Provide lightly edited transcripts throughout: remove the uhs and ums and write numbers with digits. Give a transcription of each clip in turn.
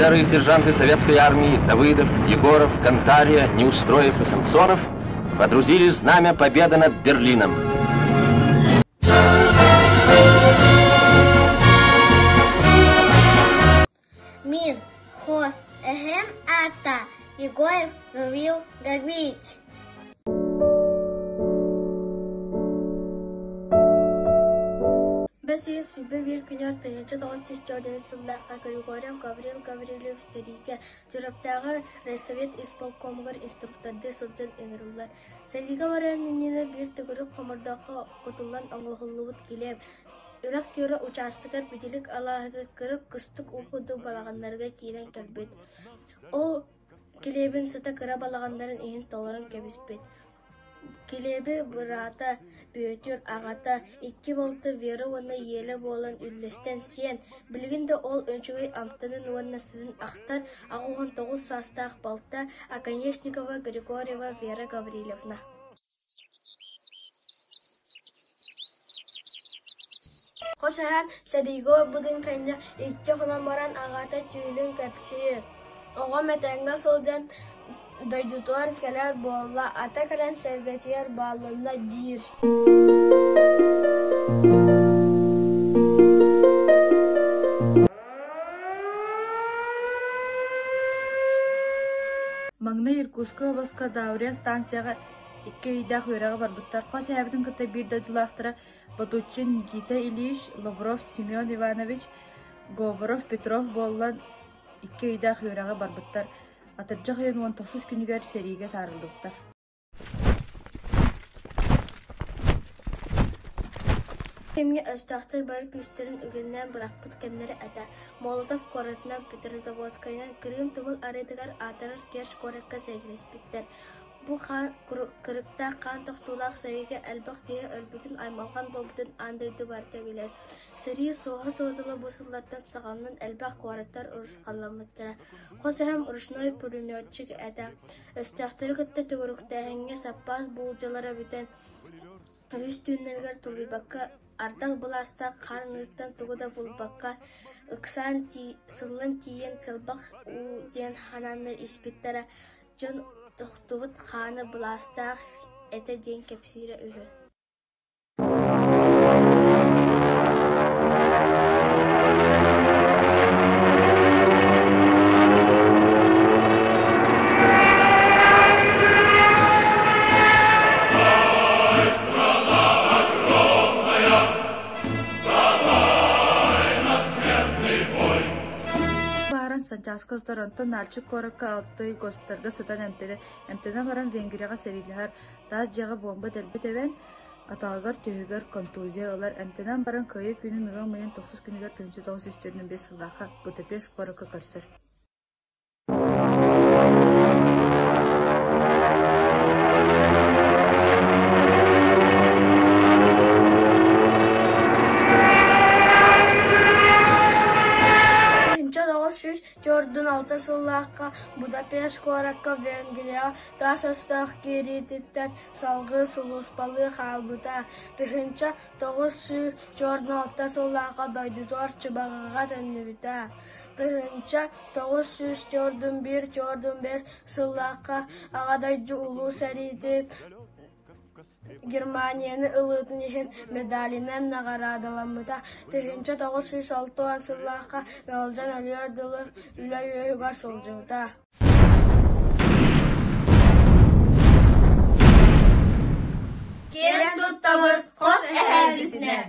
Офицеры и сержанты советской армии Давыдов, Егоров, Кантария, Неустроев и Самсонов водрузили знамя победы над Берлином. Мин хос эһэм аата Егоров Гаврил Гаврильевич. Бэс ыйын 21 күнүгэр 1994 сыллаахха Григорьев Гаврил Гаврильевич сэриигэ Чурапчааҕы райсовет исполкомугар инструктордыы сылдьан ыҥырыллар. Сэриигэ барыан иннинэ биир төгүрүк хомурдахха кутуллан оҥоһуллубут килиэп, Үрэх Күөрэ учаастагар Битилик алааһыгар кыра кыстык уу курдук балаҕаннарыгар киирэн кэлбит. Ол килиэбин сыта кыра балаҕаннарын иһин толорон кэбиспит. Килиэби быраата Бүөтүр аҕата, икки балта Вера уонна Еля буолан үллэстэн сиэн, билигин да ол үчүгэй амтанын уонна сытын ахтар 89 саастаах балта Оконешникова Григорьева Вера Гаврильевна. Хос эһэм сэриигэ олорбутун кэннэ икки хонон баран аҕата түүлүн кэпсиир: «Оҕом этэҥҥэ сылдьан дойдутугар кэлэр буолла, ата кэлэн сэргэтигэр бааллынна» диир. Маҥнай Иркутскай уобаласка Даурия станцияҕа икки ыйдаах үөрэҕи барбыттар. Хос эһэбитин кытта биир дойдулаахтара Ботучин Никита Ильич, Лавров Семен Иванович, Говоров Петров буоллан икки ыйдаах үөрэҕи барбыттар. Атырдьах ыйын уон тохсус күнүгэр сэриигэ таарыллыбыттар. Кэмҥэ өстөөхтөр бары күүстэрин үгэннээн бырахпыт кэмнэрэ этэ. Молотов куоратынан, Петрозаводскайынан, Крым тумул арыытыгар аатырар Керчь куоракка сэриилэспиттэр. Бу хаан кырыктаах хаан тохтуулаах сэриигэ элбэх киһи өлбүтүн, аймалҕан буолбутун аан дойду барыта билэр. Сэрии суоһа-суодала бу сыллартан саҕаланан элбэх куораттар урусхалламмыттара. Хос эһэм ручной пулеметчик этэ. Өстөөхтөрү кытта төгүрүктээһиҥҥэ саппаас буулдьалара бүтэн, үһүс түүннэригэр тулуйбакка, ардах былаастаах хаар аныыттан тугу да булбакка, ыксаан сыллан тиийэн чалбах уу диэн ханааннар испиттэрэ, дьон тохтубут хаана былаастаах этэ диэн кэпсиирэ үһү. Бааран Санчааска сытар, онтон Нальчик куоракка алты госпитальга сытан эмтэнэ, эмтэнэ баран Венгрияҕа сэриилэһэр, таас дьиэҕэ буомба дэлби тэбэн, атаҕыгар түөһүгэр контузия ылар, эмтэнэн баран Кыайыы күнүн ыам ыйын тохсус күнүгэр 1945 сыллаахха Будапешт куоракка көрсөр. 1946 сыллаахха Будапешт куоракка Венгрияҕа таас өстөөх киириититтэн салгыы сулууспалыы хаалбыта. 1946 сыллаахха дойдутугар Чыбаҕаҕа төннүбүтэ. 1941-45 сыллаахха Аҕа дойду Улуу сэриитин Германияны ылыытын иһин медалынан наҕараадаламмыта. 1960 сыллаахха ыалдьан өлүөр дылы үлэ үөһүгэр сылдьыбыта. Киэн туттабыт хос эһээбитинэн!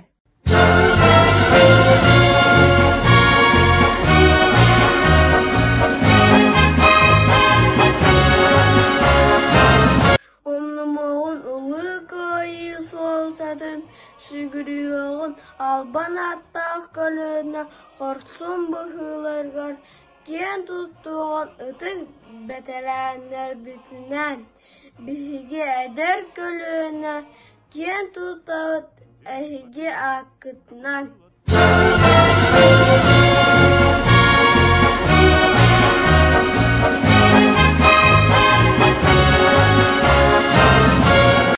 Умнумуоҕун Улуу Кыайыы суолтатын, сүгүрүйүөҕүн албан ааттаах көлүөнэ хорсун быһыыларыгар киэн туттуоҕун ытык бэтэрээннэрбитинэн, биһиги эдэр көлүөнэ киэн туттабыт эһиги ааккытынан.